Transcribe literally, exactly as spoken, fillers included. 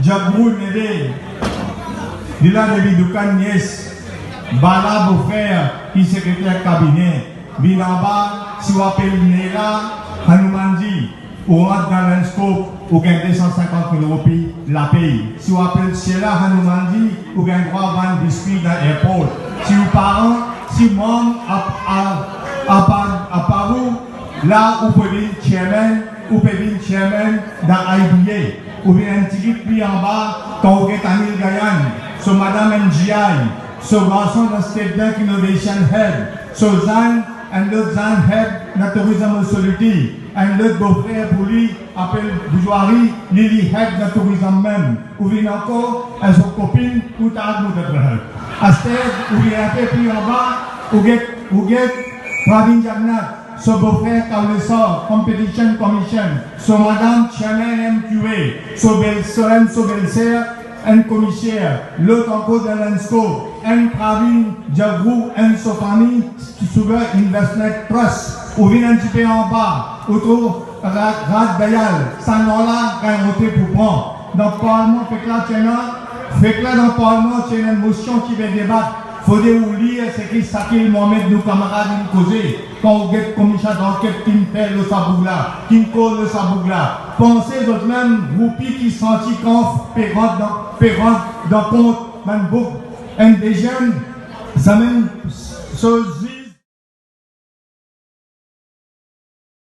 Jack Brou neve, li la depi Doukane, yes. Bala bofrer ki sekreter kabine, vinn anba, si ou apel Nela Hanoumanji, ou rant dan Lenscope, ou gagn de san sinkant mil roupi lapey. Si ou apel Sheila Hanoumanji, ou gagn drwa vann biskwi dan airport. Si ou paran, si manm a, a, a pa, a pa ou, la ou pe vinn chairman, ou pe vinn chairman dan I B A. Ou vinn enn tigit pli anba, kan ou get Anil Gayane, so madam enn G I, so garson dan State Bank Innovation Hub, so zann, enn lot zann hub dan Tourism Authority, enn lot bofrer pou li, apel Boujwari, li, li hub dan tourism mem. Ou vinn ankor enn so kopinn, ou tag nou dan hub. Aster, ou vinn enpe pli anba, ou get, ou get Pravin Jagannath, so bofrer Kaulesar, Competition Commission, so madam chairman M Q A, so bel, so enn so belser, enn komiser, lot ankor dan Lenscope, enn Pravin Jagrou, enn so fami, Sugar Investment Trust. Ou vinn enn tipe anba, ou trouv Ra-, Raj Dayal, sa nom la, gagn ote pou pran. Dan parlman, fek la ti ena, fek la dan parlman ti ena enn mosion ki pe debat. Fode ou lir seki Shakil Mohamed, nou kamarad, inn koze. Kan ou get komiser danket ki'nn fer lor sa boug la, ki'nn koz lor sa boug la, panse zot mem, groupi ki santi kan pe rant dan, pe rant dan kont bann boug. Enn deziem, sa mem soz,